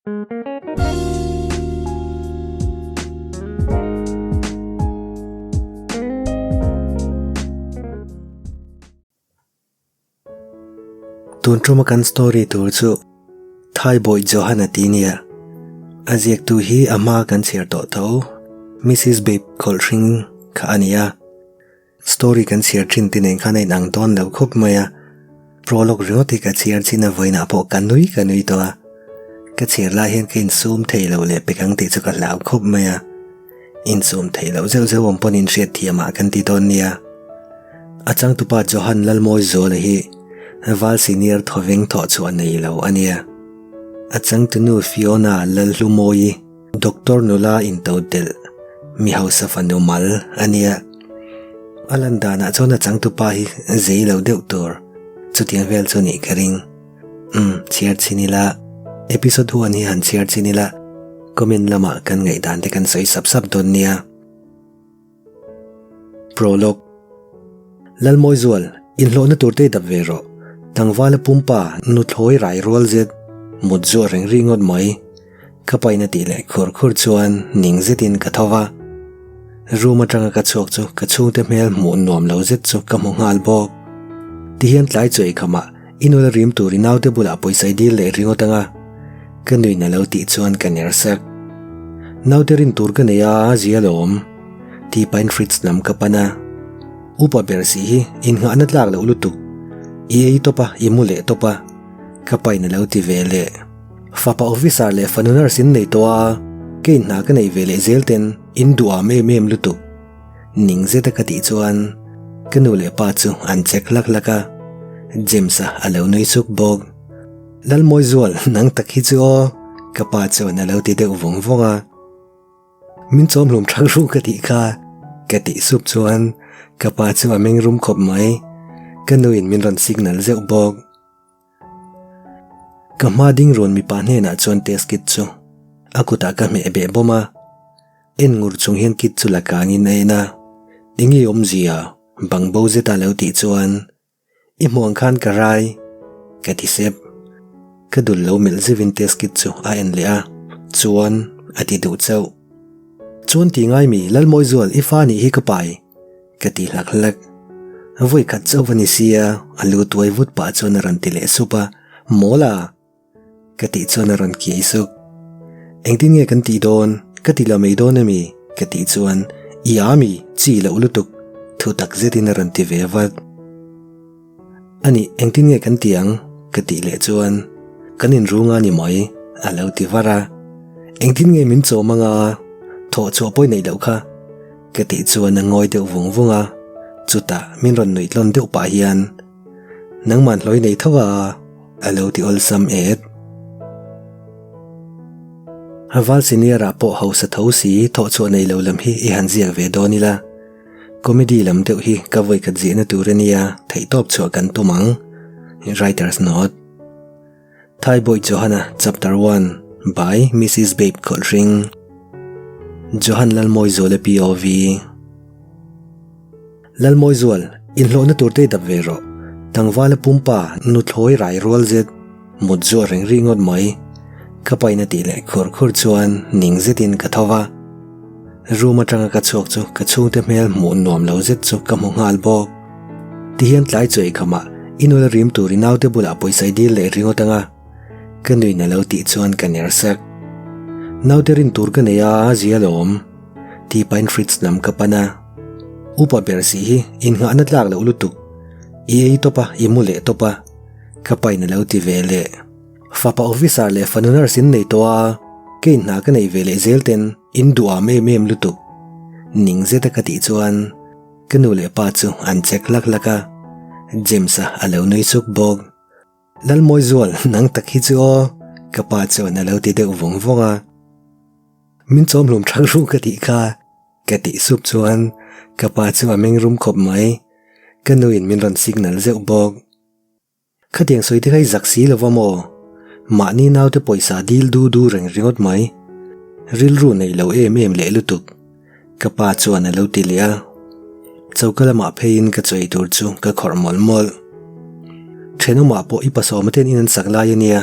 Tun tuma kan story tur chu Thai Boy Johan a ti nia. A ziaktu hi a hma kan chhiar tawh tho Mrs Babe Khawlhring kha a ni a. Story kan chhiar thin te nen khan a inang dawn lo khawp mai a. Prologue ringawt hi ka chhiar chin a vawiinah pawh ka nui ka nui tawh a. Ka chhiar lai hian ka insum thei lo leh pek ang tih chu ka hlau khawp mai a. Insum thei loh zeuh zeuh awm pawn inhriat thiamah kan ti dawn nia. A changtupa Johan Lalmawizuala hi Val Senior thawveng thawh chhuah nei lo a nia. A changtunu Fiona Lalhlumawi Doctor nula intodelh mi hausa fanu mal a nia. A lan danah chuan a changtupa hi zei lo deuh tur chutiang vel chu nih ka ring. Umm chhiar chin ila episode huan hi han chhiar chin ila comment lamah kan ngaihdan te kan sawi sap sap dawn nia. Prologue Lalmawizual, inhlawhna tur te i dap ve rawh. Tlangvala pumpa nuthlawi rai rual zet mut zuah reng ri ngawt mai. Ka paina tih leh khur khur chuan ning zetin ka tho va. Room atanga ka chhuak chu ka chhungte hmel hmuh nuam lo zet chu ka hmu nghal bawk. Tihian tlai chu eikhamah i nula rim tur i naute bulah pawisa i dil leh ringawt anga ka nuin a lo tih chuan ka ner sak. Naute rin tur ka nei a, a zia lawm. Tih pahin fridge lam ka pan a. Upa ber si hi innghahna tlak loh lutuk. I ei tawp a, i mu leh tawp a. Ka pain a lo ti ve leh. Fapa officer leh fanu nurse in nei tawh a, kei hna ka nei ve leh zel ten in duh am em em lutuk. Ning zet a ka tih chuan ka nu leh pa chu an chek hlak hlak a, James-a a lo nui suk bawk. Lalmawizual nang tak hi chu aw, ka pa chuan a lo ti deuh vawng vawng a. Min chawmhlum thang ru ka tih kha, ka tih sup chuan ka pa chu a meng rum khawp mai. Ka nuin min rawn signal zeuh bawk. Ka hma ding rawn mipa hnenah chuan test kit chu a kutah ka hmeh beh bawm a, en ngur chung hian kit chu la kangin a en a, Enge awmzia bang bo zeta lo tih chuan i hmuh ang khan ka rai ka ti sep. Ka dul lo melh zeuhin test kit chu a en leh a, chuan a ti duh chauh. Chuan ti ngai mi Lalmawizual i fa nih hi ka pai. Ka ti hlak hlak. Vawi khat chauh va ni sia, a lu tuai vut pah chuan a rawn ti leh sup a, Mawl a! Ka tih chuan a rawn kiai suk. Engtin nge kan tih dawn? Ka ti la mai dawn ami? Ka tih chuan, I a mi, chi loh lutuk, thu tak zetin a rawn ti ve vat. Ani, engtin nge kan ti ang? Ka tih leh chuan, Kan inrung a ni mai, a lo ti var a. Engtin nge min chawm anga thawh chhuah pawi neih loh kha? Ka tih chuan a ngawi deuh vung vung a, chutah min rawn nuih tlawn deuh pah hian, Nangman hlawi nei tho a, a lo ti awlsam et. Val senior ah pawh hausa tho si thawh chhuah nei lo lam hi i han ziak ve dawn ila. Comedy lam deuh hi ka vawi khat zihna tur a nia, theihtawp chhuah kan tum ang. Writer's Note. Thai Boy Johanna Chapter 1 by Mrs. Babe Khawlhring Johan Lalmawizuala POV Lalmawizual, inhlawhna tur te i dap ve rawh. Tlangvala pumpa nuthlawi rai rual zet mut zuah reng ri ngawt mai. Ka paina tih leh khur khur chuan ning zetin ka tho va. Room atanga ka chhuak chu ka chhungte hmel hmuh nuam lo zet chu ka hmu nghal bawk. Tihian tlai chu eikhamah i nula rim tur i naute bulah pawisa i dil leh ringawt anga ka nuin a lo tih chuan ka ner sak. Naute rin tur ka nei a, a zia lawm. Tih pahin fridge lam ka pan a. Upa ber si hi innghahna tlak loh lutuk. I ei tawp a, i mu leh tawp a. Ka pain a lo ti ve leh. Fapa officer leh fanu nurse in nei tawh a, kei hna ka nei ve leh zel ten in duh am em em lutuk. Ning zeta ka tih chuan ka nu leh pa chu an chek hlak hlak a, James-a a lo nui suk bawk. Lalmawizual nang tak hi chu aw, ka pa chuan a lo ti deuh vawng vawng a. Min chawmhlum thang ru ka tih kha. Ka tih sup chuan ka pa chu a meng rum khawp mai. Ka nuin min rawn signal zeuh bawk. Khatiang sawi te kha i zak si lo va maw? Mahni naute pawisa dil du du reng ringawt mai. Rilru nei lo em em leh lutuk. Ka pa chuan a lo ti leh a. Choka lamah pheiin ka chawi tur chu ka khawrh mawlh mawlh. Thenawmah pawh i pasawma ten in an sak lai a nia.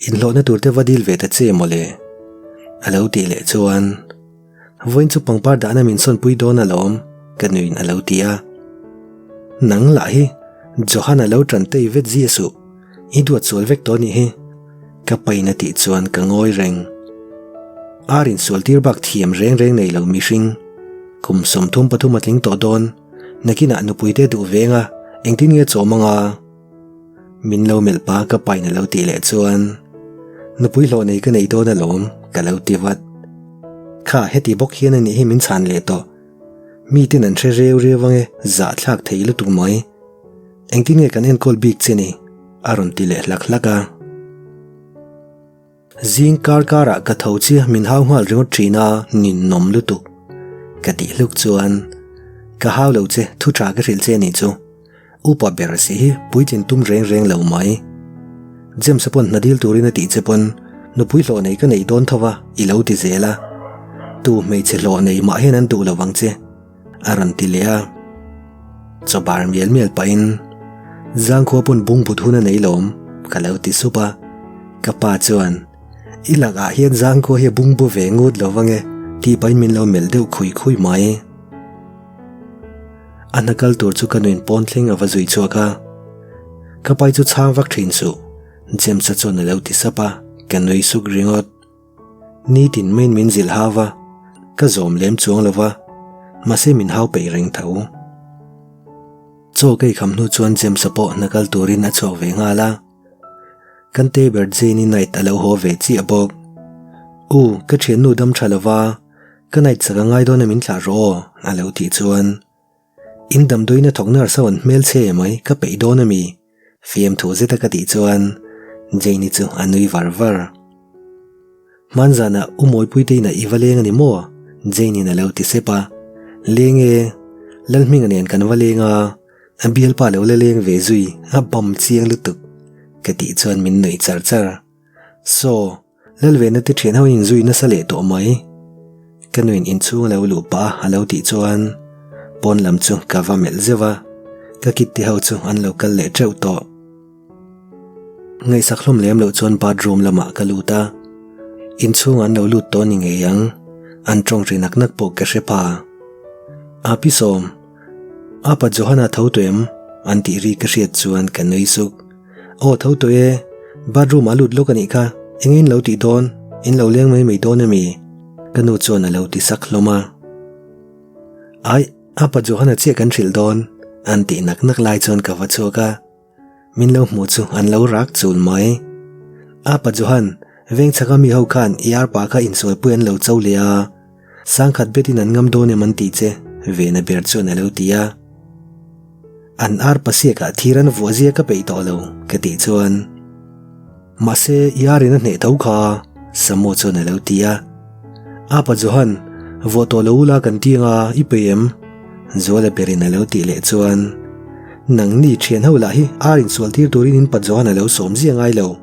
Inhlawhna tur te va dil ve ta che mawle. A lo tih leh chuan, Vawiin chu pangpar dahna min sawnpui dawn alawm, ka nuin a lo ti a. Nang lah hi Johan a lo tan tei vet zia suh, i duat sual vek tawh anih hi, ka pain a tih chuan ka ngawi reng. Ar insual tir bak thiam reng reng nei lo mihring, kum 33 a tling tawh dawn, nakinah nupui te duh veng a, engtin nge chawm anga? Min lo melh pa ka pain a lo tih leh chuan nupui hlawh nei ka nei dawn alawm ka lo ti vat. Kha heti bawk hian anih hi min chhan leh tawh. Mi ten an hre reu reu ange zahthlak thei lutuk mai. Engtin nge kan enkawl bik che ni? A rawn ti leh hlak hlak a. Zing kar karah ka tho chiah min hau nghal ringawt thin a, ninawm lutuk. Ka tih hluk chuan ka hau lo che, thu tha ka hrilh che anih chu. Upa ber si hi puitlin tum reng reng lo mai. James-a pawn hna dil turin a tih che pawn nupui hlawh nei ka neih dawn tho va i lo ti zel a. Tu hmeichhe hlawh nei mah hian an duh lo vang che. A rawn ti leh a. Chaw bar mial mial pahin Zangkhua pawn bungbut hun a nei lawm ka lo ti sup a. Ka pa chuan I lakah hian Zangkhua hi a bungbu ve ngut lo vang e tih pahin min lo melh deuh khui khui mai. A hna kal tur chu ka nuin pawn thleng a va zui chhuak a. Ka pai chu chhang vak thin suh James-a chuan a lo ti sap a, ka nui suk ringawt. Nitin maiin min zilh hau va, ka zawm lem chuang lo va, mahse min hau peih reng tho. Chaw ka ikham hnu chuan James-a pawh hna kal turin a chhuak ve nghal a. Kan te ber Jane-i night a lo haw ve chiah bawk. U, ka thiannu dam tha lo va, ka night sak a ngai dawn a min thlah rawh aw, a lo tih chuan. In damdawiin a thawk nurse ho an hmel che emai ka peih dawn a mi? Fiamthu zeta ka tih chuan Jane-i chu a nui var var. Hmanzanah U Mawipuite inah i va leng a ni maw? Jane-in a lo ti sep a. Leng e, Lalhminga nen kan va leng a, a bialpa lo la leng ve zui, a bam chiang lutuk ka tih chuan min nuih char char. Saw. Lalvena te thian ho in zui nasa leh tawh mai. Ka nuin inchhung a lo luh pah a lo tih chuan pawn lam chu ka va melh zeuh a, ka kit te ho chu an lo kal leh teuh tawh. Ngaihsak hlawm lem loh chuan bathroom lamah ka lut a, inchhung an lo lut tawh ni ngei ang, an tawng ri nak nak pawh ka hre pha. Api sawm, Apa Johana tho tawh em? an tih ri ka hriat chuan ka nui suk. Aw tho tawh e, bathroom ah lut lawk a nih kha, enge in lo tih dawn, in lo leng mai mai dawn ami? Ka nu chuan a lo ti sak hlawm a. Aih, apa Johana chiah kan hrilh dawn, an tih nak nak lai chuan ka va chhuak a, min lo hmuh chu an lo rak chul mai. Apa Johan, veng chhaka mi ho khan i arpa kha insualpui an lo cho leh a, Sangkhat betin an ngam dawn em an tih che, Vena ber chuan a lo ti a. An ar pasiakah thir an vuah zia ka peih tawh lo, ka tih chuan. Mahse, i arin a hneh tho kha, Samu chuan a lo ti a. Apa Johan, vuah tawh lo ula kan ti anga i peih em? Zuala berin a lo tih leh chuan, Nangni thian ho lah hi ar insual tir turin in pa Johan a lo sawm zia ngai lo,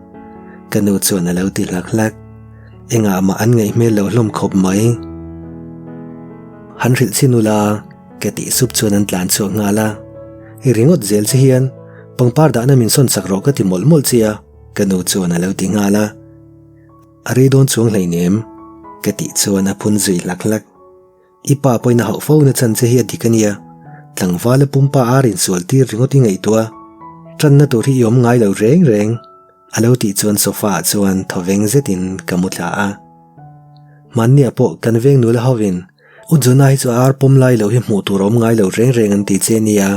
ka nu chuan a lo ti hlak hlak. Engah mah an ngaih hmel lo hlawm khawp mai. Han hrilh chin ula, ka tih sup chuan an tlan chhuak nghal a. I ringawt zel che hian pangpar dahna min sawn chak rawh ka ti mawlh mawlh che a, ka nu chuan a lo ti nghal a. A rei dawn chuang hleinem, ka tih chuan a phun zui hlak hlak. I pa pawhin a hauh fo na chan che hi a dik a nia. Tlangvala pumpa ar insual tir ringawt i ngaihtuah a, tanna tur hi i awm ngai lo reng reng. A lo tih chuan sofa ah chuan thawveng zetin ka mu thla a. Hmanniah pawh kan veng nula hovin U Jonah hi chu a ar pawm lai lo hi hmuh tur a awm ngai lo reng reng an ti che nia.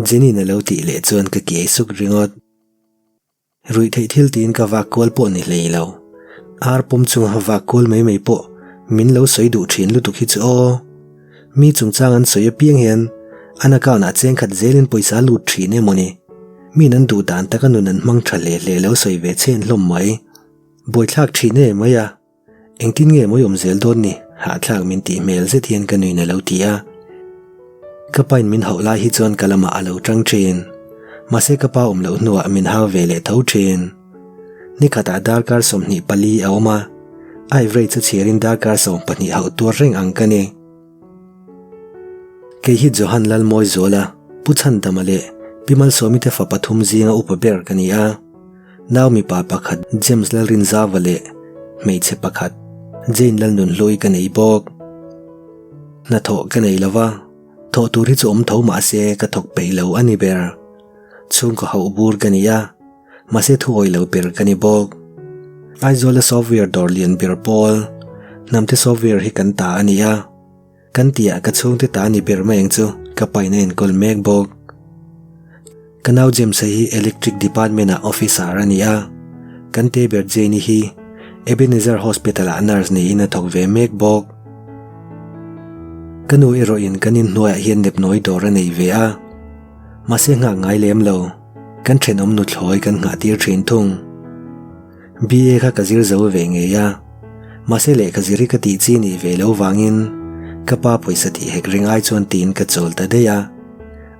Jenny-in a lo tih leh chuan ka kiai suk ringawt. Ruih theih thil tiin ka vak kual pawh ni hlei lo. Ar pawm chunga vak kual mai mai pawh min lo sawi duh thin lutuk hi chu aw. Mi chungchang an sawi apiang hian an account ah cheng khat zelin pawisa a lut thin emaw ni. Miin an duh dan taka nun an hmang tha hle hle lo sawi ve chhen hlawm mai. Buaithlak thin e mai a. Engtin nge mawi awm zel dawn ni? Hahthlak min tih hmel zet hian ka nuin a lo ti a. Ka pain min hauh lai hi chuan ka lamah a lo tang thin. Mahse ka pa awm loh hnuah min hau ve leh tho thin. Nikhatah darkar 24 a awm a, average a chhiarin darkar 12 hauh tuar reng ang ka ni. Kei hi Johan Lalmawizuala, Pu Chhandama leh Pi Malsawmi te fa pathum zinga upa ber ka ni a. Nau mipa pakhat James Lalrinzava leh hmeichhe pakhat Jane Lalnunhlui ka nei bawk. Hnathawh ka nei lova, thawh tur hi chu awm tho mahse ka thawk peih lo a ni ber. Chhungkaw hauh bur ka ni a, mahse thu awih lo ber ka ni bawk. Aizawla software dawr lian ber pawl, Hnamte software hi kan ta a ni a. Kan tihah ka chhungte ta ni ber mai ang chu ka pain a enkawl mek bawk. Ka nau James-a hi Electric Department-ah officer a ni a, kan te ber Jane-i hi Ebenezer Hospital-ah nurse niin a thawk ve mek bawk. Ka nu erawhin kan inhnuaiah hian nepnawi dawr a nei ve a, mahse nghak ngai lem lo, kan thenawm nuthlawi kan nghah tir thin thung. BA kha ka zir zo ve ngei a, mahse lehkha zir hi ka tih chi nih ve lo vangin ka pa pawisa tih hek ring ai chuan tiin ka chawl ta daih a,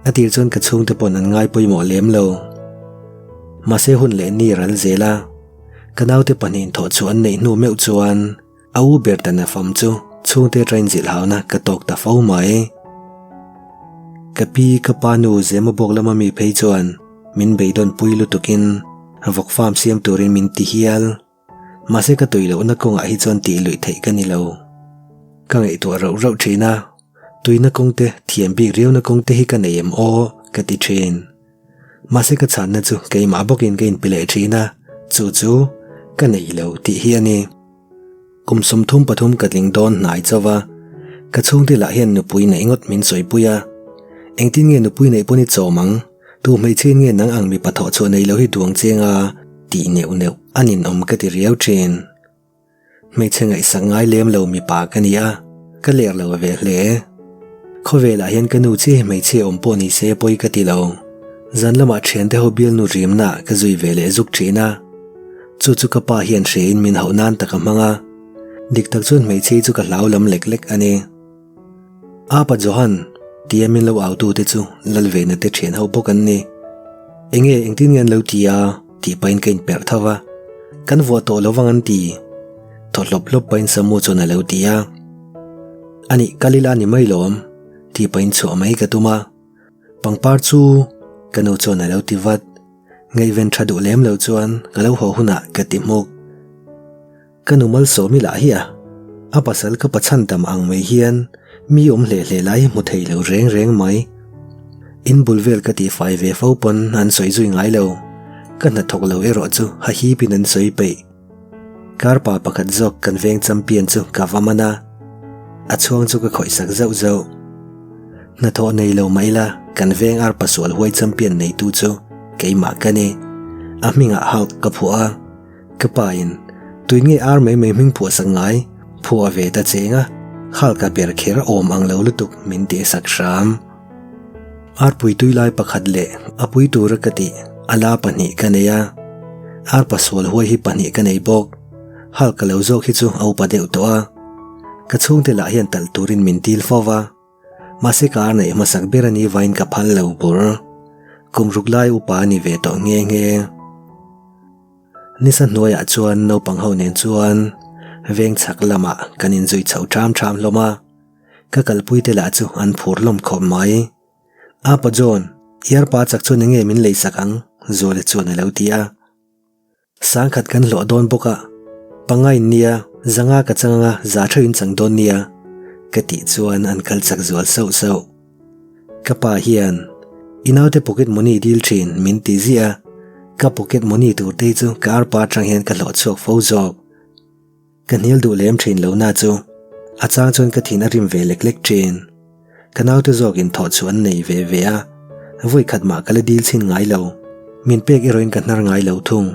a tir chuan ka chhungte pawn an ngai pawimawh lem lo. Mahse hun leh ni ral zel a, ka naute pahnihin thawh chhuah an neih hnu meuh chuan A u ber ta nafam chu chhungte train zilh hauna ka tawk ta fo mai. Ka pi ka pa nu Zema bawk lama mi phei chuan min beidawn pui lutukin vawk farm siam turin min ti hial. Mahse ka tui lohna kawngah hi chuan tih luih theih ka ni lo. Ka ngaihtuah rauh rauh thin a, tuina kawngte thiam bik riauna kawngte hi ka nei em aw ka ti thin. Mahse ka chhanna chu keimah bawkin ka inpe leh thin a, chu chu ka nei lo tih hi a ni. Kum 33 ka tling dawn hnai chauh a, ka chhungte lah hian nupui neih ngawt min sawipui a. Engtin nge nupui neih pawn i chawm ang? Tu hmeichhiain nge nang ang mipa thawh chhuah nei lo hi duang cheng a? tih neuh neuh a ninawm ka ti riau thin. Hmeichhe ngaihsak ngai lem lo mipa ka ni a, ka ler lo ve hle. Khawvelah hian ka nu chi hmeichhia awm pawh ni se pawi ka ti lo. Zan lamah thiante ho bialnu rimna ka zui ve leh zuk thin a. Chu chu ka pa hian hrein min hauh nan tak a hmang a. Dik tak chuan hmeichhia chu ka hlau lam lek lek a ni. Apa Johan, tia min lo au tute chu Lalvena te thian ho bawk an ni. Enge engtin nge an lo ti a? tih pahin ka inperh tho va. Kan vuah tawh lo vang an ti. Thaw hlawp hlawp pahin Samu chuan a lo ti a. Anih kal ila ni mai lawm, tih pahin chhuah mai ka tum a. Pangpar chu ka nu chuan a lo ti vat. Ngaihven tha duh lem lo chuan ka lo haw hunah ka ti hmuk. Ka nu Malsawmi lah hi a, a pasal ka pachhan tam ang mai hian mi awm hle hle lai hi hmu thei lo reng reng mai. In bul vel ka tihfai ve fo pawn an sawi zui ngai lo, ka hnathawk lo erawh chu ha hipin an sawi peih. Karpa pakhat zawk kan veng champion chu ka va man a, a chhuang chu ka khawih sak zauh zauh. Hnathawh nei lo mah ila kan veng arpa sual huai champion neitu chu keimah ka ni. A hmingah Hulk ka phuah a. Ka pa in, Tui nge ar mai mai hming phuah sak ngai? Phuah ve ta cheng a, Khalka ber kher awm ang lo lutuk min tih sak hram. Arpui tui lai pakhat leh a pui tura ka tih a la pahnih ka nei a, ar pasual huai hi pahnih ka nei bawk. Halka lo zawk hi chu a upa deuh tawh a, ka chhungte lah hian talh turin min dil fo va. Mahse ka ar neih hmasak ber a ni vain ka phal lo bur. Kum ruk lai upa a ni ve tawh nghe nghe. Nisa hnuaiah chuan naupang ho nen chuan veng chhak lamah kan inzui chho ṭham ṭham hlawm a, ka kalpui te lah chu an phur hlawm khawp mai. Apa John, i arpa chak chuan enge min leisak ang? Zuala chuan a lo ti a. Sangkhat kan hlawh dawn bawk a, panga in nia, zanga ka chang anga za theuh in chang dawn nia, ka tih chuan an kal chak zual sauh sauh. Ka pa hian, I naute pocket money dil thin min ti ziah a, ka pocket money tur te hi chu ka arpa atang hian ka hlawh chhuak fo zawk. Ka hnial duh lem thin lo na chu a chang chuan ka thin a rim ve lek lek thin. Ka naute zawkin thawh chu an nei ve ve a, vawi khat mah ka la dil chhin ngai lo. Min pek erawhin ka hnar ngai lo thung.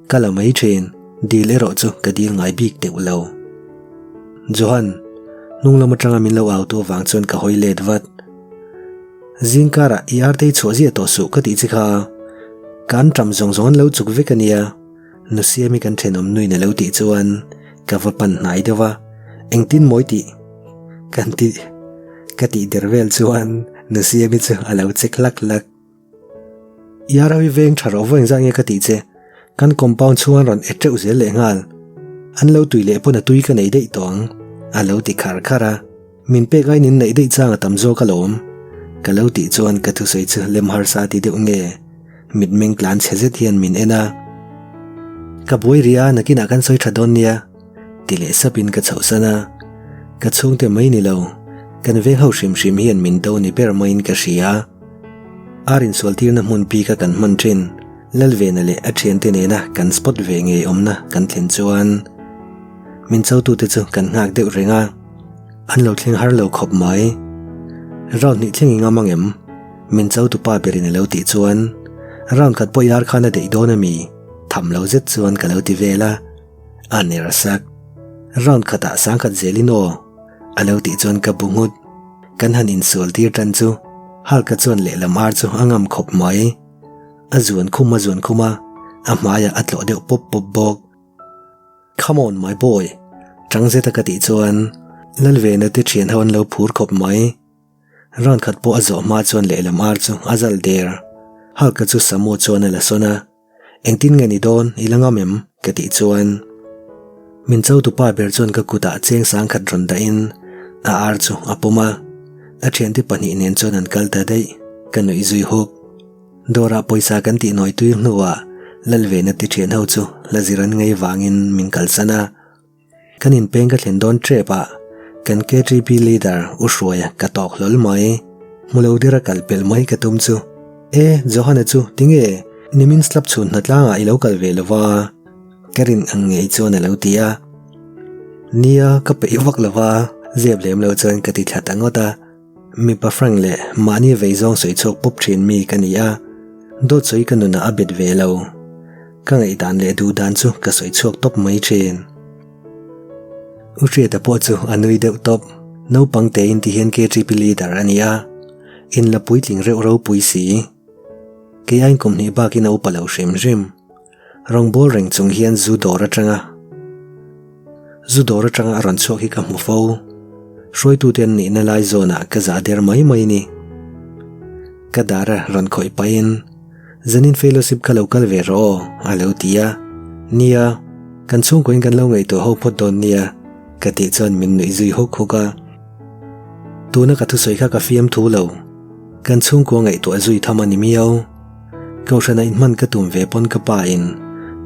Ka la mai thin, dil erawh chu ka dil ngai bik teuh lo. Johan, hnung lam atanga min lo au tu avang chuan ka hawi let vat. Zing karah i artei chhuah ziah tawh suh ka tih chi kha. Ka an ṭam zawng zawng an lo chuk vek a nia. Nusiami kan thenawm nuin a lo tih chuan ka va pan hnai deuh a, engtin mawi tih kan ti ka tih der vel chuan Nusiami chu a lo chek hlak hlak. I arawi veng tha rawh vaw engzah nge ka tih che, kan compound chhung an rawn e teuh zel leh nghal, an lo tui leh pawn a tui ka nei daih tawh ang a lo ti khar khar a, min pek aiin in neih daih chang a tam zawk alawm ka lo tih chuan ka thusawi chu lem harsa ti deuh nge. Mitmeng tlan chhe zet hian min en a. Ka buai rih a, nakinah kan sawi tha dawn nia, ti leh sapin ka chhohsan a. Ka chhungte mai ni lo, kan veng ho hrim hrim hian min do ni ber maiin ka hria. Ar insualtirna hmun bika kan hman thin, Lalvena leh a thiante nena kan spot ve ngei awmna kan thlen chuan min chotute chu kan nghak deuh reng a, an lo thleng har lo khawp mai. Round hnih thleng i ngam ang em? Min chotupa berin a lo tih chuan round khat pawh i ar khan a deih dawn a mi? Tham lo zet chuan ka lo ti vel a, a ner sak. Round khatah sangkhat zelin aw a lo tih chuan ka bu nghut. Kan han insual tir tan chu Hulk-a chuan lehlam ar chu a ngam khawp mai. A zuan khum a zuan khum a, a hmaiah a tlawh deuh pawp pawp bawk. Come on my boy! Chang zeta ka tih chuan Lalvena te thian ho an lo phur khawp mai. Round khat pawh a zawh hma chuan lehlam ar chu a zal der. Hulk-a chu Samu chuan a la sawn a. Engtin nge ni dawn i la ngam em? ka tih chuan min chotupa ber chuan ka kutah cheng sang khat rawn dahin a ar chu a pawm a, a thiante pahnih nen chuan an kal ta daih, ka nuih zui huk. Dawrah pawisa kan tih nawi tuir hnuah Lalvena ti thian ho chu la zir an ngei vangin min kalsan a. Kan inpeng ka thlen dawn tep a, kan KTP leader U Hruaia ka tawk hlawl mai. Hmu lo dera kal pelh mai ka tum chu. E, Johana chu tinge nimin slap chhun hnatlangah i lo kal ve lova? Ka rin ang ngei chuan a lo ti a. Nia, ka peih vak lova, zep lem lo chuan ka ti thla ta ngawt a. Mipa frank leh mahni vei zawng sawi chhuak pawp thin mi ka ni a, dawt sawi ka nunah a bet ve lo. Ka ngaihdan leh duh dan chu ka sawi chhuak tawp mai thin. U Hriata pawh chu a nui deuh tawp, naupang tein ti hian KTP leader a ni a, in la puitling reuh ropui si. Kei aiin kum hnih bakin a upa lo hrim hrim. Rawngbawl reng chung hian zu dawr atanga zu dawr atanga a rawn chhuak hi ka hmu fo. Hruaitute an nihna lai zawnah ka zah der mai mai ni. Ka dar a rawn khawih pahin Zanin fellowship kha lo kal ve rawh aw a lo ti a. Nia, kan chhungkuain kan lo ngaihtuah ho phawt dawn nia ka tih chuan min nuih zui huk huk a. Tuna ka thusawi kha ka fiam thu lo. Kan chhungkua ngaihtuah zui tham a ni miau. Kohhrana inhman ka tum ve pawn ka pa in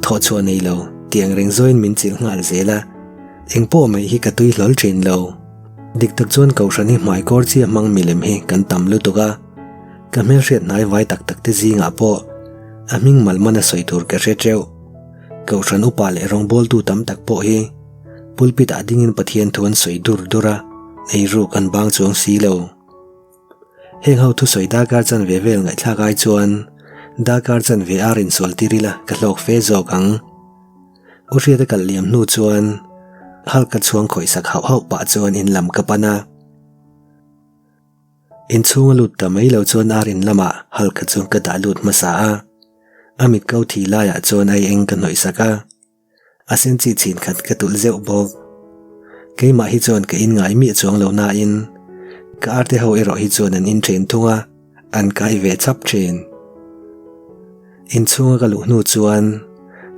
thawh chhuah nei lo tih ang reng zawiin min chilh nghal zel a, eng pawh mai hi ka tui hlawl thin lo. Dik tak chuan kohhran hi hmai kawr chiah hmang milem hi kan tam lutuk a, ka hmelhriat hnai vai tak tak te zingah pawh a hming mal man a sawi tur ka hre teuh. Kohhran upa leh rawngbawltu tam tak pawh hi pulpit ah dingin Pathian thu an sawi dur dur a, eiruk an bang chuang si lo. Heng ho thusawi darkar chanve vel ngaihthlak ai chuan darkar chanve ar insual tir ila ka hlawk fe zawk ang. U Hriata kal liam hnu chuan Hulk-a chhuang khawih sak hauh hauh pah chuan in lam ka pan a. Inchhung a lut ta mai lo chuan ar in lamah Hulk-a chu ka dah lut hmasa a. A mit ko thi laiah chuan ai eng ka hnawih sak a. A sen chi chhin khat ka tulh zeuh bawk. Keimah hi chuan ka in ngai miah chuang lo nain ka arte ho erawh hi chuan an in then thung a, an kai ve chap thin. Inchhunga ka luh hnu chuan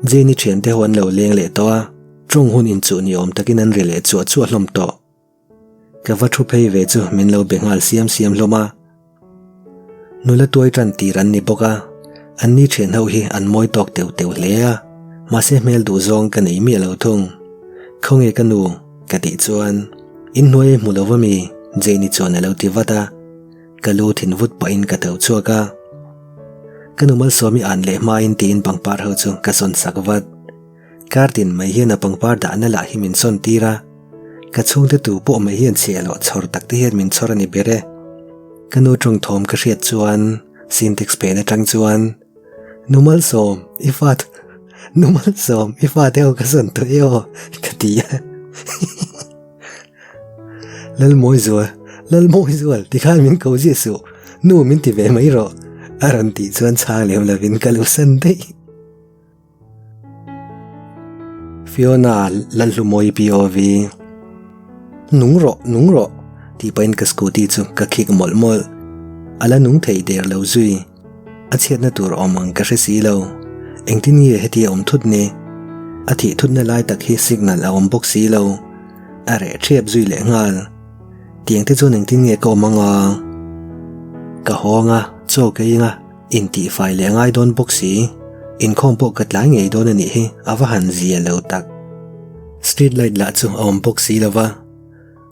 Jane-i thiante ho an lo leng leh tawh a, tawng hun inchuh ni awm takin an ri leh chuah chuah hlawm tawh. Ka va thu phei ve chu min lo be nghal siam siam hlawm a. Nula tuai tan tir an ni bawk a, an ni thian ho hi an mawi tawk teuh teuh hle a, mahse hmel duh zawng ka nei miah lo thung. Khawnge ka nu? ka tih chuan inhnuai ei hmu lo va mi? Jane-i chuan a lo ti vat a, ka lu thin vut pahin ka tho chhuak a. Ka nu Malsawmi an leh hmain tiin pangpar ho chu ka sawn sak vat. Kar tin mai hian a pangpar dahna lah hi min sawn tir a, ka chhungte tu pawh mai hian chhiah loh chhawr tak te hian min chhawr a ni ber e. Ka nu tawng thawm ka hriat chuan Sintex pen atang chuan, Nu Malsawm, i fa Nu Malsawm, i fa te ho ka sawn tawh e aw, ka ti a. Lalmawizual, Lalmawizual, tikhan min ko ziah suh, nu min ti ve mai rawh, a rawn tih chuan chhang lem lovin ka luhsan daih. Fiona Lalhlumawi POV Nung rawh, nung rawh tih pahin ka scooty chu ka khik mawlh mawlh. A la nung thei der lo zui. A chhiatna tur awm ang ka hre si lo. Engtin nge heti a awm thut ni? A thih thutna lai tak hi signal a awm bawk si lo. A reh ṭhiap zui leh nghal. Tiang te chuan engtin nge ka awm ang a? Ka hawng a, chaw ka ing a. Intihfai leh a ngai dawn bawk si. Inkhawm pawh ka tlai ngei dawn a nih hi, a va han zia lo tak. Street light lah chu a awm bawk si lo va,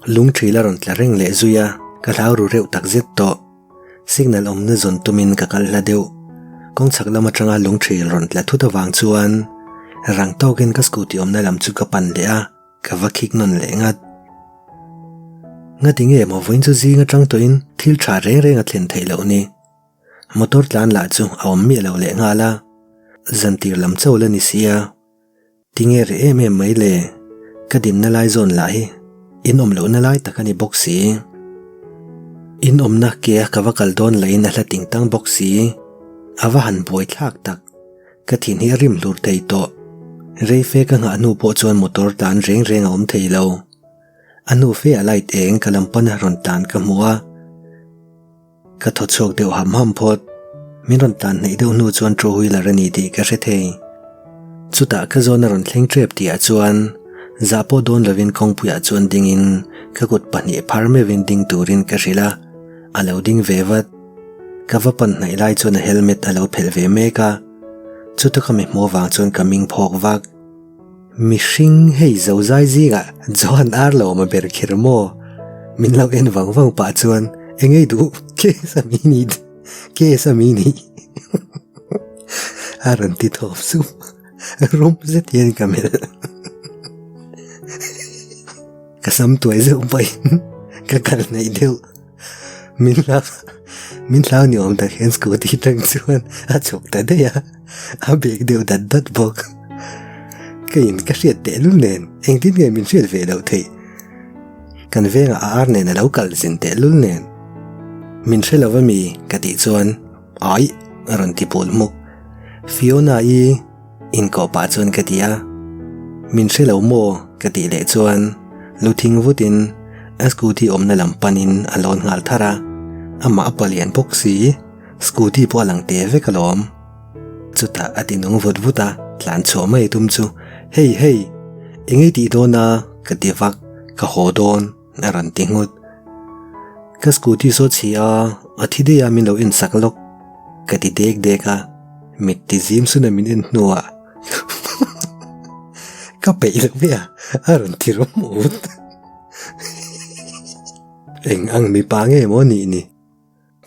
lung ṭhil a rawn tla reng leh zui a, ka hlau ru reuh tak zet tawh. Signal awmna zawn tumin ka kal hla deuh. Kawng chhak lam atanga lung ṭhil rawn tla thut avang chuan rang tawkin ka scooty awmna lam chu ka pan leh a, ka va khik nawn leh ngat. Ngati nge maw vawiin chu zing atang tawhin thil tha reng reng a thlen theih loh ni. Motor tlan lah chu a awm miah lo leh nghal a, zantir lam chawl a ni sia. Tinge reh em em mai le? Ka dinna lai zawn lah hi in awm lohna lai tak a ni bawk si. In awmna ke a ka va kal dawn lahin a hla ting tang bawk si. A va han buai thlak tak. Ka thin hi a rim hlur thei tawh. Rei fe ka nghah hnu pawh chuan motor tlan reng reng a awm thei lo. A hnu fe a light eng ka lam pana rawn tlan ka hmu a. Ka thaw chhuak deuh ham ham phawt. Min rawn tlan hnaih deuh hnu chuan two wheeler a ni tih ka hre thei. Chutah ka zawn a rawn thleng tep tihah chuan zah pawh dawn lovin kawngpuiah chuan dingin ka kut pahnih phar meuhin ding turin ka hrilh a, a lo ding ve vat. Ka va pan hnaih lai chuan a helmet a lo phelh ve mek a, chuta ka mi hmuh avang chuan ka ming phawk vak. Mihring hei zozai zingah Johan ar lo awm a ber kher maw? Min lo en vang vang pah chuan eng ei duh case a mi ni case a mi ni a rawn ti thawp sup rum zet hian ka melh ka sam tuai zeuh pahin ka kal hnaih deuh. Min hlau min hlau ni awm tak hian scooty tang chuan a chhuk ta daih a, a bag deuh dat dat bawk. Ka in ka hriat teh lul nen engtin nge min hriat ve loh theih. Kan vengah a ar nen a lo kal zin teh lul nen. Min hre lo a mi ka tih chuan aih a rawn ti pul hmuk. Fiona i Inkawh pah chuan ka ti a, Min hre lo maw? ka tih leh chuan lu thing vutin a scooty awmna lam panin a lawn nghal thar a, amah a palian bawk si, scooty pawh a lang te vek alawm. Chutah a ti nung vut vut a, tlan chhuah mai tum chu, Hei hei, eng ei tih dawn a? ka ti vak, ka haw dawn. A rawn ti nghut. Ka scooty saw chhi a, a thi daih a min lo en sak lawk. Ka ti dek dek a, mit ti zim sun a min en hnuah ka peih lo ve a, a rawn ti rawm ut. Eng ang mipa nge maw nih ni?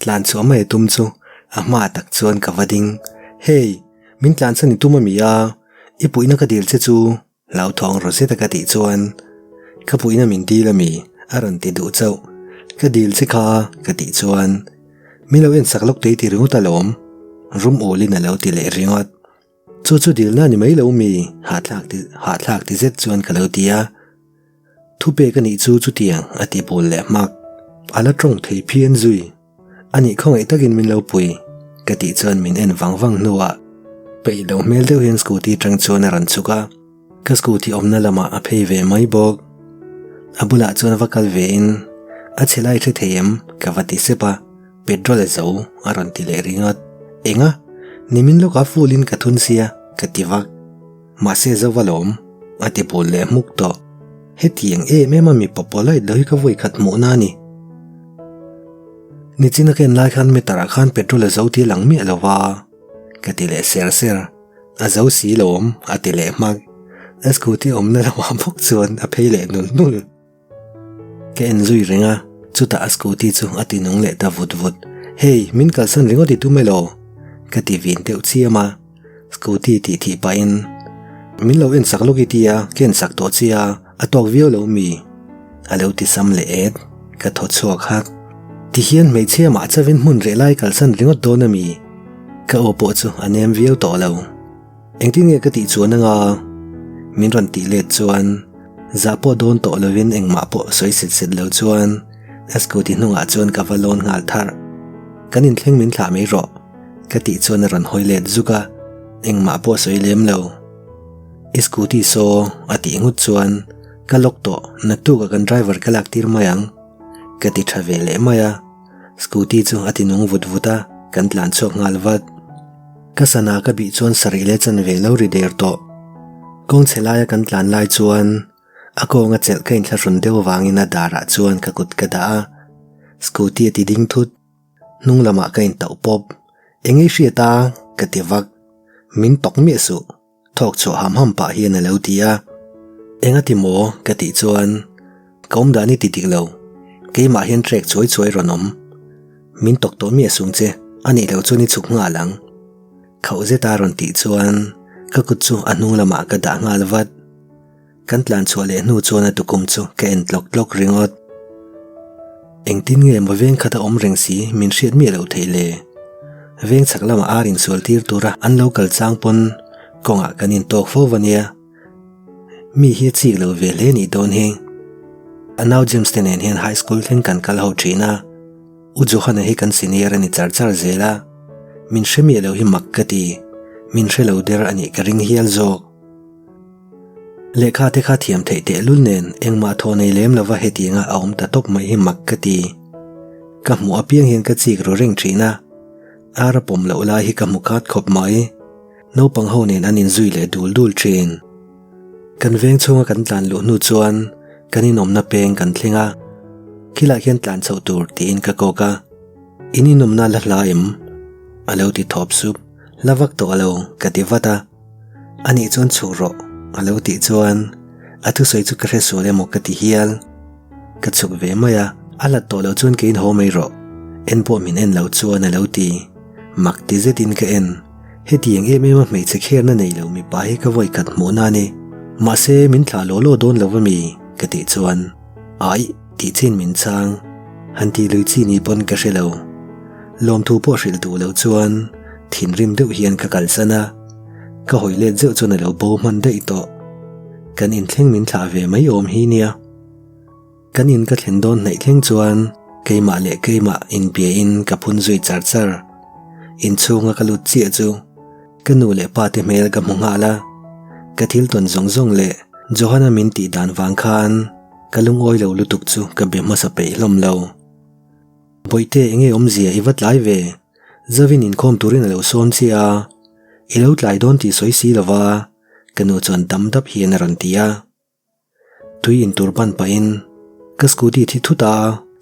Tlan chhuah mai tum chu a hma tak chuan ka va ding. Hey, min tlan chhan i tum a mi a, i puihna ka dil che chu. Hlauthawng rawh zet a ka tih chuan ka puihna min dil a mi a rawn ti duh chauh. Ka dil che kha ka tih chuan min lo en sak lawk tei ti ringawt alawm rum awlin a lo ti leh ringawt. Chu chu dilna ni mai lo mi hahthlak ti hahthlak ti zet chuan ka lo ti a. Thupek a nih chu chutiang a ti bul leh hmak. A la tawng thei phian zui. A nih khawngaih takin min lo pui ka tih chuan min en vang vang hnuah peih lo hmel deuh hian scooty atang chuan a rawn chhuk a, ka scooty awmna lamah a phei ve mai bawk. A bulah chuan va kal ve in a chhe lai hre thei em ka va ti sep a, petrol a zo a rawn ti leh ringawt. Enga? Nimin lawkah full in ka thun sia ka ti vak. Mahse zo va lawm, a ti bul leh hmuk tawh. Hetiang em em a mipa polite lo hi ka vawi khat hmuhna a ni. Nichina ka en lai khan meter ah khan petrol a zo tih a lang miah lo va, ka ti leh ser ser. A zo si lawm, a ti leh hmak. A scooty awmna lamah bawk chuan a phei leh nul nul. Ka en zui reng a, chutah a scooty chu a ti nung leh ta vut vut. Hey, min kalsan ringawt i tum elaw? Ka ti vin deuh chiam a, scooty tih thih pahin, Min lo en sak lawk i tia, ka en sak tawh chia, a tawk viau lo mi? A lo ti sam leh et, ka thaw chhuak hak. Tihian hmeichhia mah chavin hmun reh lai kalsan ringawt dawn a mi? Ka aw pawh chu a nem viau tawh lo. Engtin nge ka tih chuan anga? Min rawn tih let chuan zah pawh dawn tawh lovin engmah pawh sawi set set lo chuan a scooty hnungah chuan ka va lawn nghal tharh. Kan inthleng min thlah mai rawh ka tih chuan a rawn hawi let zuk a, engmah pawh sawi lem lo. I scooty saw a tih nghut chuan ka lock tawh naktukah kan driver ka lak tir mai ang ka ti tha ve leh mai a, scooty chu a ti nung vut vut a, kan tlan chhuak nghal vat. Ka sana ka bih chuan sarih leh chanve lo ri der tawh. Kawng chhe laia kan tlan lai chuan a kawnga chelh ka inthlahrun deuh avangin a darah chuan ka kut ka dah a. Scooty a ti ding thut. Hnung lamah ka intauh pawp. Eng ei hriat a? ka ti vak. Min tawk miah suh, thawk chhuah ham ham pah hian a lo ti a. Engati maw? ka tih chuan ka awm dan i ti dik lo, keimah hian trek chuai chuai rawn awm. Min tawk tawh miah sung che, a nih loh chuan i chhuk nghal ang. Khauh zeta rawn tih chuan ka kut chu a hnung lamah ka dah nghal vat. Kan tlan chhuah leh hnu chuan a tukum chu ka en tlawk tlawk ringawt. Engtin nge maw veng khat a awm reng si min hriat miah loh theih le? Veng chhak lamah ar insual tir tura an lo kal chang pawn kawngah kan intawk fo va nia. Mi hi a chik lo ve hle nih dawn hi. A nau James te nen hian high school thleng kan kal ho thin a. U Johana hi kan senior a ni char char zel a. Min hre miah lo hi mak ka ti. Min hre lo der a nih ka ring hial zawk. Lehkha te kha thiam theih tehlul nen engmah thaw nei lem lova hetianga a awm ta tawp mai hi mak ka ti. Ka hmuh apiang hian ka chik ru reng thin a, ar a pawm loh lai hi ka hmu khat khawp mai. Naupang ho nen an inzui leh dul dul thin. Kan veng chhunga kan tlan luh hnu chuan kan inawmna peng kan thleng a, khilah khian tlan chhoh tur tiin ka kawk a, In inawmna la hla em? A lo ti thawp sup, La vak tawh lo ka ti vat a. A nih chuan chhuk rawh a lo tih chuan a thusawi chu ka hre sual emaw ka ti hial. Ka chhuk ve mai a, a hlat tawh loh chuan keiin haw mai rawh. En pawh min en lo chuan a lo ti. Mak ti zetin ka en. Hetiang em em a hmeichhe kherna nei lo mipa hi ka vawi khat hmuhna a ni. Mahse min thlah law law dawn lo a mi? ka tih chuan Aih tih chin min chang. Han tih lui chi ni pawn ka hre lo. Lawmthu pawh hrilh duh lo chuan thinrim deuh hian ka kalsan a, ka hawi let zeuh chuan a lo bo hman daih tawh. Kan inthleng min thlah ve mai awm hi nia. Kan in ka thlen dawn hnaih thleng chuan keimah leh keimah inbiain ka phun zui char char. Inchhunga ka lut chiah chu ka nu leh pa te hmel ka hmu nghal a, ka thil tawn zawng zawng leh Johanna min tih dan vang khan ka lungawi lo lutuk chu ka be hmasa peih hlawm lo. Bawihte enge awmzia i va tlai ve? Zavin inkhawm turin a lo sawn che a, i lo tlai dawn tih sawi si lova ka nu chuan dam dap hian a rawn ti a. Tui intur pan pahin ka scooty thi thut a,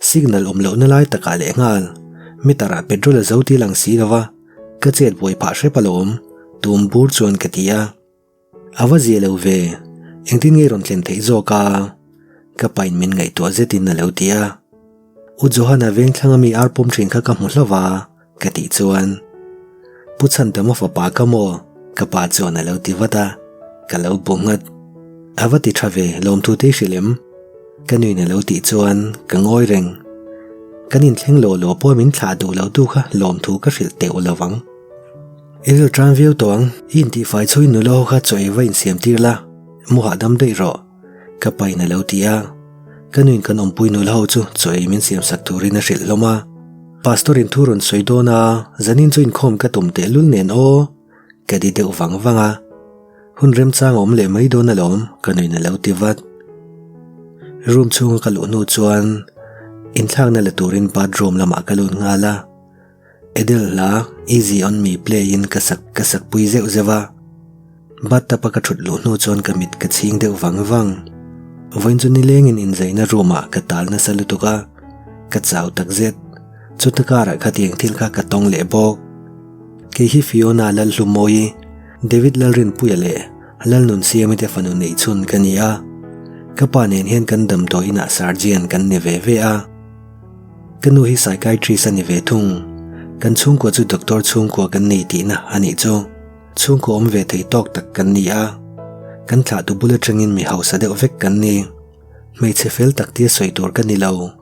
signal awm lohna lai takah lehnghal meter ah petrol a zo tih lang si lova ka chet buai phah hrep alawm tum bur chuan ka ti a. A va zia lo ve, engtin nge rawn thlen theih zawk a? Ka pain min ngaihtuah zetin a lo ti a. U Johana vengthlang ami ar pawm thin kha ka hmu hlauh a, ka tih chuan. Pu Chhantama fapa ka maw? Ka pa chuan a lo ti vat a, ka lo bu nghat. A va ti tha ve, lawmthu te i hrilh em? Ka nuin a lo tih chuan ka ngawi reng. Kan inthleng law law pawh min thlah duh lo tu kha lawmthu ka hrilh teuh lo vang. I ril tan viau tawh ang, i intihfai chhuin nula ho kha chaw ei va insiam tir la, mu hahdam daih rawh, ka pain a lo ti a. Ka nuin kan awmpui nula ho chu chaw ei min siam sak turin a hrilh hlawm a. Pastor in thu rawn sawi dawn a, zanin chu inkhawm ka tum tehlul nen aw, ka ti deuh vang vang a. Hun remchang a awm leh mai dawn alawm, ka nuin a lo ti vat. Room chhunga ka luh hnu chuan inthlakna la turin bathroom lamah ka lut nghal a. Adele hla Easy on me play in ka sak ka sak pui zeuh zeuh a. Bathtub a ka thut luh hnu chuan ka mit ka chhing deuh vang vang. Vawiin chu nilengin inzaina room ah ka tal nasa lutuk a, ka chau tak zet. Chuta karah khatiang thil kha ka tawng leh bawk. Kei hi Fiona Lalhlumawi, David Lalrinpuia leh Lalnunsiami te fanu neih chhun ka ni a. Ka pa nen hian kan damdawi inah surgeon kan ni ve ve a. Ka nu hi psychiatrist a ni ve thung. Kan chhungkua chu doctor chhungkua kan nei tihna a nih chu. Chhungkua awm ve thei tawk tak kan ni a. Kan thlahtu bul atangin mi hausa deuh vek kan ni. Hmeichhe fel tak tia sawi tur ka ni lo.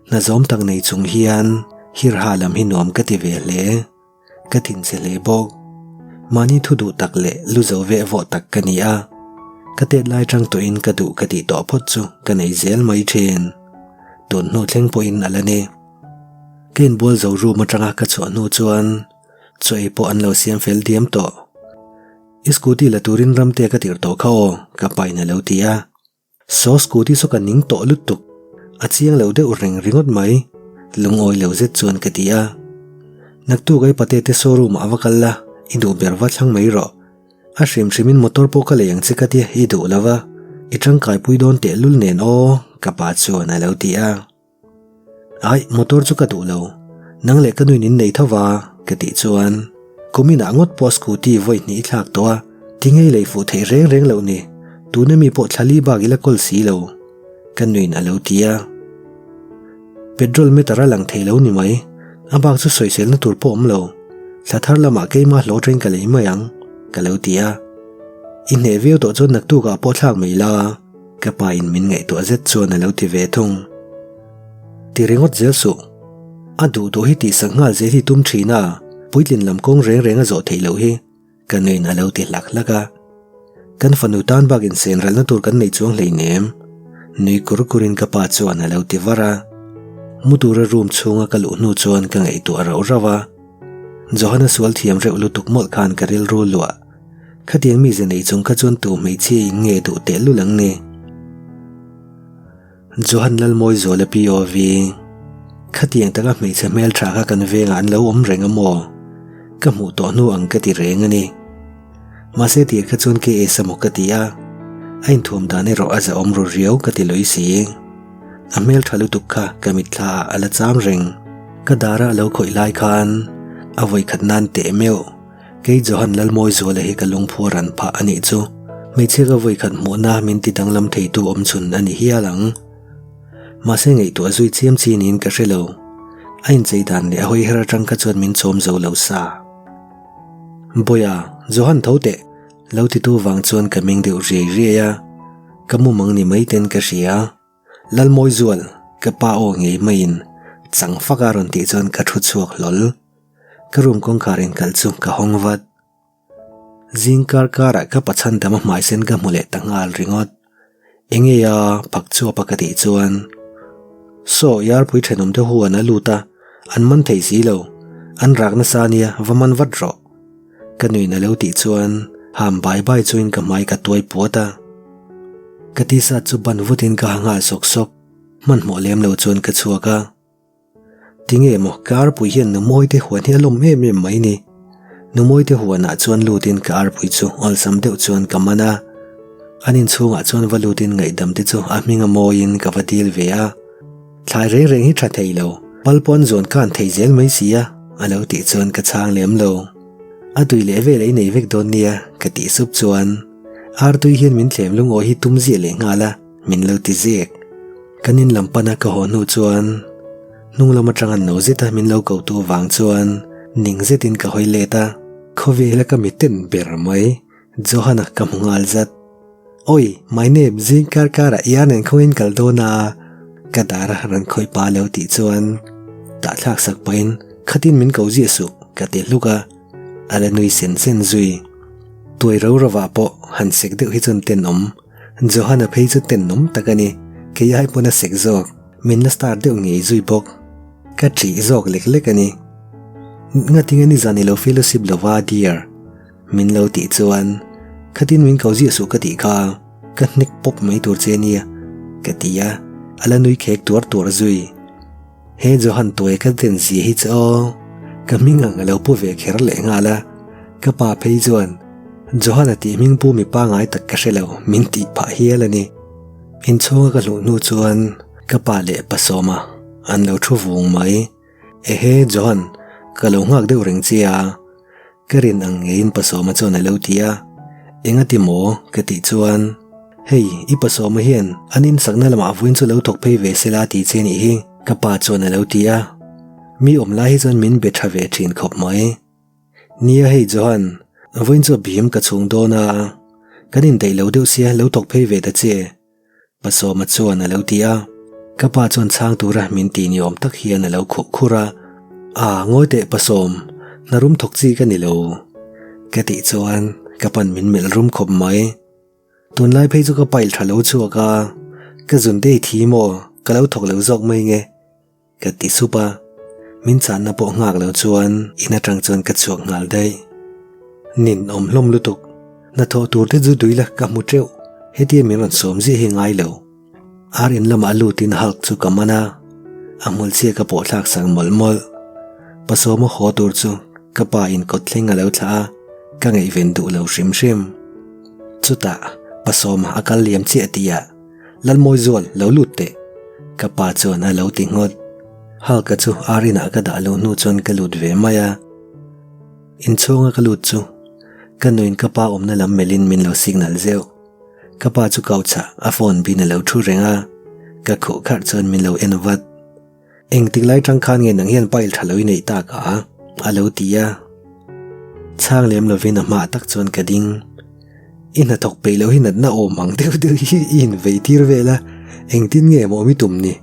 Hna zawm tak nei chung hian hirha lam hi nuam ka ti ve hle. Ka thinchhe hle bawk. Mahni thu duh tak leh lu zo veh vawh tak ka ni a. Ka tet lai tang tawhin ka duh ka tih tawh phawt chu ka nei zel mai thin. Tun hnu thleng pawhin a la ni. Ka inbual zo room atanga ka chhuah hnu chuan chaw ei pawh an lo siam fel diam tawh. I scooty la turin Ramtea ka tirh tawh kha aw, ka pain a lo ti a. Saw scooty saw ka ning tawh lutuk, a chiang lo deuh reng ringawt mai, lungawi lo zet chuan ka ti a. Naktuk ai pate te showroom ah va kal la, i duh ber va thlang mai rawh. A hrim hrimin motor pawh ka lei ang che ka tia i duh lo va, i tangkaipui dawn tehlul nen aw, ka pa chuan a lo ti a. Aih, motor chu ka duh lo. Nang leh ka nuin in nei tho va, ka tih chuan. Kuminah ngawt pawh scooty vawi hnih i thlak tawh a, tinge i lei fuh theih reng reng loh ni, tuna mi pawh thla li bak i la kawl si lo, ka nuin a lo ti a. Petrol meter a lang thei lo ni mai, a bak chu sawiselna tur pawh awm lo, thla thar lamah keima hlawh atangin ka lei mai ang, ka lo ti a. I hneh viau tawh chuan naktukah pawh thlak mai la, ka pa in min ngaihtuah zet chuan a lo ti ve thung. Ti ringawt zel suh. A duh duh hi tihsak nghal zel hi tum thin a, puitlin lam kawng reng reng a zawh theih loh hi, ka nuin a lo ti hlak hlak a. Kan fanu tan bak insen ralna tur kan nei chuang hleinem, nui kur kurin ka pa chuan a lo ti var a. Mu tura room chhunga ka luh hnu chuan ka ngaihtuah rauh rauh a. Johanna sual thiam reuh lutuk mawlh khan ka rilru luah. Khatiang mize nei chung kha chuan tu hmeichhia in nge duh tehlul ang ni? Johan Lalmawizuala POV, Khatiang taka hmeichhe hmeltha kha kan vengah an lo awm reng a maw? Ka hmuh tawh hnu ang ka ti reng a ni. Mahse tir kha chuan KS a maw ka ti a, a inthuam dan erawh a zahawm ru riau ka ti lui si. A hmeltha lutuk kha ka mitthla ah a la cham reng. Ka dara a lo khawih lai khan a vawikhat nan teh meuh. Kei Johan Lalmawizuala hi ka lungphu a ran phah a nih chu. Hmeichhia ka vawikhat hmuhna min ti danglam theitu awm chhun a ni hial ang. Mahse ngaihtuah zui chiam chi niin ka hre lo. A inchei dan leh a hawi her atang kha chuan min chawm zo lo sa. Bawiha, Johan tho teh! Lo titu vang chuan ka meng deuh riai riai a. Ka mumang ni mai ten ka hria. Lalmawizual, ka pa aw ngei maiin chang fak a rawn tih chuan ka thu chhuak hlawl. Ka room kawngkhar inkalh chu ka hawng vat. Zing kar karah ka pachhan dam a hmai sen ka hmu leh ta nghal ringawt. Enge a phak chuap a ka tih chuan Saw yarpui thenawm te huan a lut a, an man thei si lo, an rak nasa ania va man vat rawh. Ka nuin a lo tih chuan ham bai bai chuin ka hmai ka tuai puat a. Ka t-shirt chu ban vutin ka ha nghal sawk sawk, hmanhmawh lem lo chuan ka chhuak a. Tinge maw ka arpui hian Numawi te huan hi a lawm em em mai ni. Numawi te huanah chuan lutin ka arpui chu awlsam deuh chuan ka man a. An inchhungah chuan va lutin ngaihdam te chu a hming a mawiin ka va dil ve a. Thlai reng reng hi tha thei lo, pal pawn zawn khan thei zel mai si a, a lo tih chuan ka chhang lem lo. A tui leh vel ei nei vek dawn nia ka tih sup chuan artui hian min thlem lungawi hi tum ziah leh nghal a. Min lo ti zek. Kan in lam pana ka haw hnu chuan hnung lam atanga no zeta min lo ko tu vang chuan ning zetin ka hawi let a, khawvela ka mi ten ber mai Johanna ka hmu nghal zat. Oi, my name zing kar karah i ar nen khawngin kal dawn a ka dar a rawn khawih pa lo tih chuan tahthlak sak pahin khatin min ko ziah suh ka ti hluk a, a la nui sen sen zui. Tuai ro rovah pawh han sek deuh hi chuan tenawm. Johanna phei chu tenawm tak a ni, kei ai pawn a sek zawk, min la star deuh ngei zui bawk. Ka ṭih zawk lek lek a ni. Ngatinge nizan i lo fellowship lova dear? Min lo tih chuan, Khatin min ko ziah suh ka tih kha, ka hnek pawp mai tur che nia, ka ti a, a la nui khek tuar tuar zui. He Johan tuai ka den zia hi chu aw, ka hming ang a lo pu ve kher leh nghal a, ka pa phei chuan Johan a tih hming pu mi pangai tak ka hre lo min tih phah hial a ni. Inchhunga ka hluh hnu chuan ka pa leh pa Sawma an lo thu vung mai. Ehe Johan, ka lo nghak deuh reng che a. Ka rin ang ngeiin Pasawma chuan a lo ti a, Engati maw? ka tih chuan, Hei, i Pasawma hian an insakna lamah vawiin chu lo thawk phei ve sela ti che nih hi, ka pa chuan a lo ti a. Mi awm lai hi chuan min be tha ve thin khawp mai. Nia hei Johan, vawiin chu a bim ka chhung dawn a, kan indaih lo deuh sia lo thawk phei ve ta che. Pasawma chuan a lo ti a, ka pa chuan chhang tura min ti ni awm tak hian a lo khuh khur a, A, ngawi teh Pasawm, hna rum thawk chi ka ni lo. Ka tih chuan ka pan min melh rum khawp mai. Tunlai phei chu ka pail tha lo chhuak a, ka zun te i thi maw, ka lo thawk lo zawk mai nge. Ka ti sup a, min channa pawh nghak lo chuan in atang chuan ka chhuak nghal daih. Nin awm hlawm lutuk, hnathawh tur te chu dui la ka hmu teuh, hetia min rawn sawm ziah hi ngai lo. Ar in lamah lutin Hulk chu ka man a, a hmulchhia ka pawh thlak sak mawlh mawlh. Pasawma haw tur chu ka pa in kawt thleng a lo thlah a, ka ngaihven duh lo hrim hrim. Chutah Pasawma a kal liam chiah tihah Lalmawizual, lo lut teh. Ka pa chuan a lo ti nghawt. Halka chu ar inah ka dah lo hnu chuan ka lut ve mai a. Inchhunga ka lut chu ka nuin ka pa awmna lam melhin min lo signal zeuh. Ka pa chu couch ah a phone bin a lo thu reng a, ka khuh kharh chuan min lo en vat. Engtik lai tang khan nge nang hian pile tha lo i neih tak a? a lo ti a. Chhang lem lovin a hmaah tak chuan ka ding. I hnathawk peih loh hi natna awm ang deuh deuh hi i invei tir vel a, engtin nge maw mi tum ni?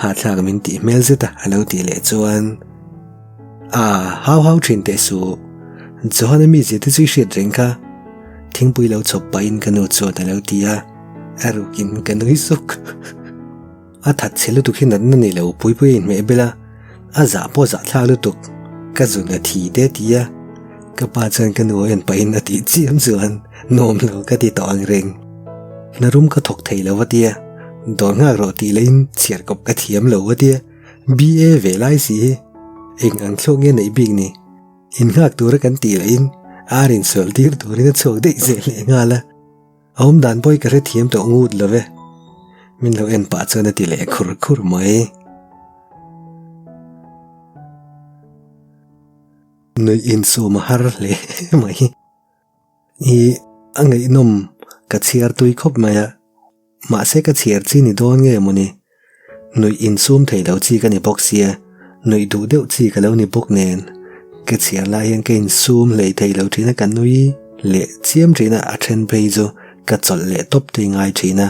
Hahthlak min tih hmel zet a a lo tih leh chuan A hau hau thin teh suh. Johana mizia te chu i hriat reng kha. Thingpui lo chhawp pahin ka nu chuan a lo ti a, a rukin ka nui suk. A that chhe lutuk hi natna nei lo pui pui a inhmeh bel a, a zah pawh zah thlak lutuk. Ka zun a thi te ti a, ka pa chuan ka nu a en pahin a tih chiam chuan nuam lo ka ti tawh ang reng. Hna rum ka thawk thei lo a tia, dawr nghak rawh tih lahin chhiar kawp ka thiam lo a tia, BA ve lai si hi eng ang thlawk nge neih bik ni? Innghak tura kan tih lahin ar insual tir turin a chhuak daih zel leh nghal a. A awm dan pawh hi ka hrethiam tawh ngut lo ve. Min lo en pah chuan a ti leh khur khur mai. Nuih insum a har hle mai. I a ngaihnawm ka chhiar tui khawp mai a. Mahse ka chhiar chi ni dawn nge mawni? Nuih insum thei lo chi ka ni bawk sia, nuih duh deuh chi ka lo ni bawk nen. Ka chhiar lai hian ka insum hlei thei lo thin a, ka nui leh chiam thin a, a then phei chu ka chawlh leh tawp te ngai thin a.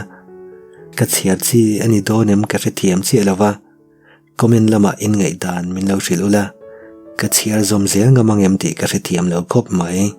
Ka chhiar chi a ni dawn em ka hrethiam chiah lo va, comment lamah inngaihdan min lo hrilh ula, ka chhiar zawm zel ngam ang em tih ka hrethiam lo khawp mai.